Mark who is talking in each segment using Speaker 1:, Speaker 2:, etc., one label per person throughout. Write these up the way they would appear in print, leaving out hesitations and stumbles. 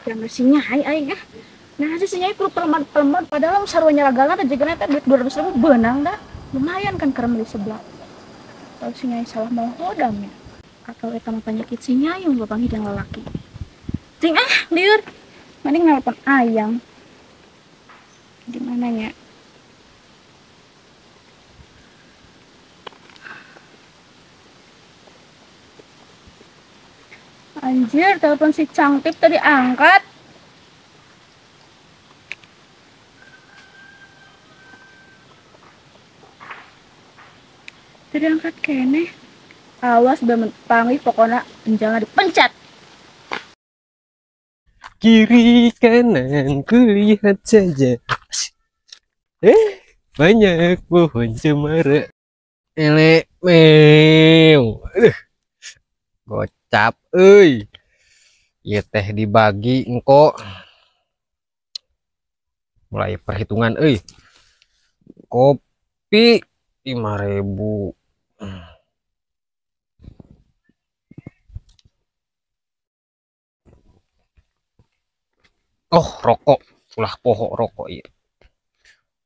Speaker 1: Jangan si Nyai aing ah. Nah si Nyai kudu pelemot-pelemot padahal sarua nyaragalna teh jigana teh duit 200.000 beunang dah. Lumayan kan keur meuli seblak. Atau si Nyai salah mau hodam ya. Atau eta mah penyakit si Nyai mun bapanggih jeung lalaki. Cing ah, lieur. Mending nelpon ayang. Di mana nya? Anjir, telepon si Cangtip tadi angkat. Tadi angkat kene. Awas panggih pokoknya jangan dipencet.
Speaker 2: Kiri kanan kulihat saja. Banyak pohon cemara. Elek mew. Gocap euy. Ieu teh dibagi engko. Mulai perhitungan euy. Kopi 5.000. Oh, rokok. Ulah poho rokok ieu.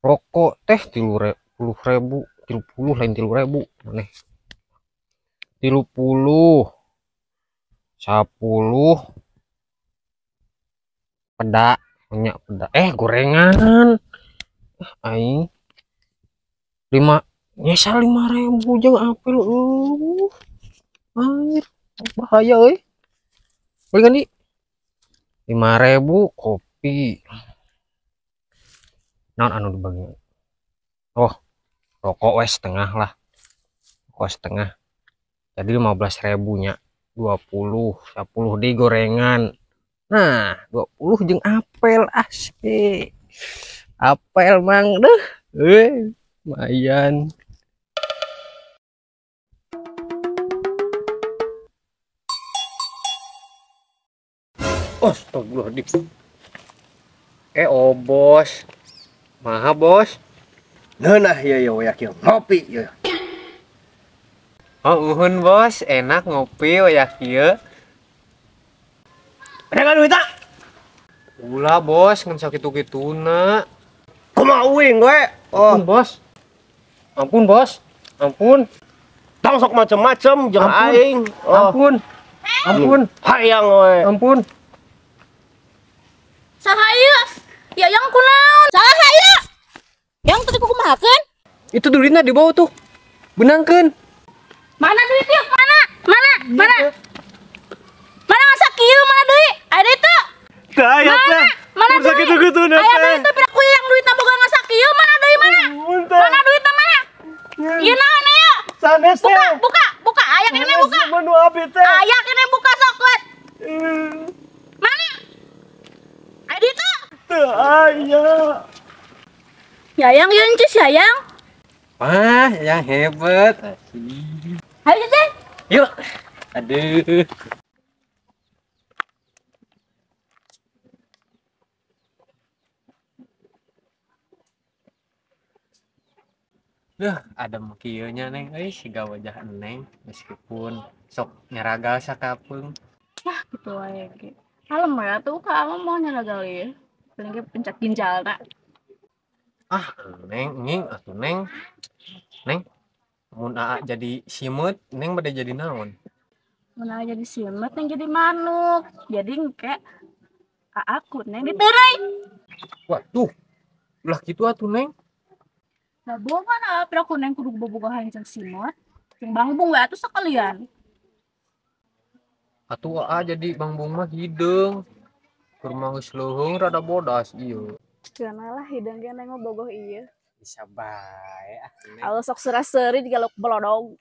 Speaker 2: Rokok teh 30.000, 30 lain 3.000 maneh. 30 10 pedak, minyak pedak. Gorengan. Aing 5 nyesal 5.000 jeung apel. Anjir, bahaya euy. Beli kan di 5.000 kopi. Naon anu dibagi? Oh, rokok wes setengah lah. Rokok setengah. Jadi 15.000 nya. 20, 10 di gorengan. Nah, 20 jeung apel asik. Apel mang deh. Lumayan. Astagfirullahaladzim. Oh bos. Maha bos.
Speaker 3: Neunah ieu ya waya kieu ngopi ieu.
Speaker 2: Oh uhun bos, enak ngopi waya kieu.
Speaker 3: Pedagang duit tak?
Speaker 2: Ulah bos, ngan sakitu-kituna.
Speaker 3: Kumaha uing we?
Speaker 2: Oh. Ampun bos. Ampun bos. Ampun.
Speaker 3: Tong sok macem-macem jeung aing.
Speaker 2: Oh. Ampun. Ampun.
Speaker 3: Hayang we. Ampun.
Speaker 1: Saha ieu? Ya yang kunaon? Saha ieu? Yang tadi kumahakeun?
Speaker 2: Itu duitna dibawa tuh. Benangkeun.
Speaker 1: Mana duit ieu? Mana? Mana? Mana? Mana masa kieu mana duit? Aya duit teu?
Speaker 3: Teu aya teh.
Speaker 1: Mana duit?
Speaker 3: Sakitu-kituna teh.
Speaker 1: Aya duit teh piraku yang duitna boga ngasa kieu mana deui mana? Mana duitna mana? Ieu naon ieu?
Speaker 3: Sanes teh.
Speaker 1: Buka, buka, buka. Aya kene buka.
Speaker 3: Menu abi teh.
Speaker 1: Aya kene buka sok kuat. Mana? Aya duit teu?
Speaker 3: Teu aya.
Speaker 1: Yayang ieu Encis Yayang.
Speaker 2: Wah, yang hebat.
Speaker 1: Ayo deh.
Speaker 2: Yuk. Aduh. Duh, ada kieu nya Neng euy, siga wajah Neng meskipun sok nyeragal sakapeung.
Speaker 1: Yah, gitu wae ge. Kalem ya tuh kamu mau nyeragal ieu. Paling ge pencet ginjalna.
Speaker 2: Ah, Neng, nging atuh Neng. Neng, mun aa jadi simeut, Neng bade jadi naon?
Speaker 1: Mun aa jadi simeut, Neng jadi manuk. Jadi engke aa ku Neng diteureuy.
Speaker 2: Waduh. Ulah kitu atuh Neng.
Speaker 1: Nah, bohongan aa piraku Neng kudu bobogohan jeung simeut. Jeung bangbung we atuh sakalian.
Speaker 2: Atuh aa jadi bangbung mah hideung. Keur mah geus leuheung rada bodas ieu.
Speaker 1: Cenah lah hideung ge Neng mah bogoh ieu.
Speaker 2: Bisa bae ah Neng.
Speaker 1: Alus sok seuras-seuri jiga lauk balodog.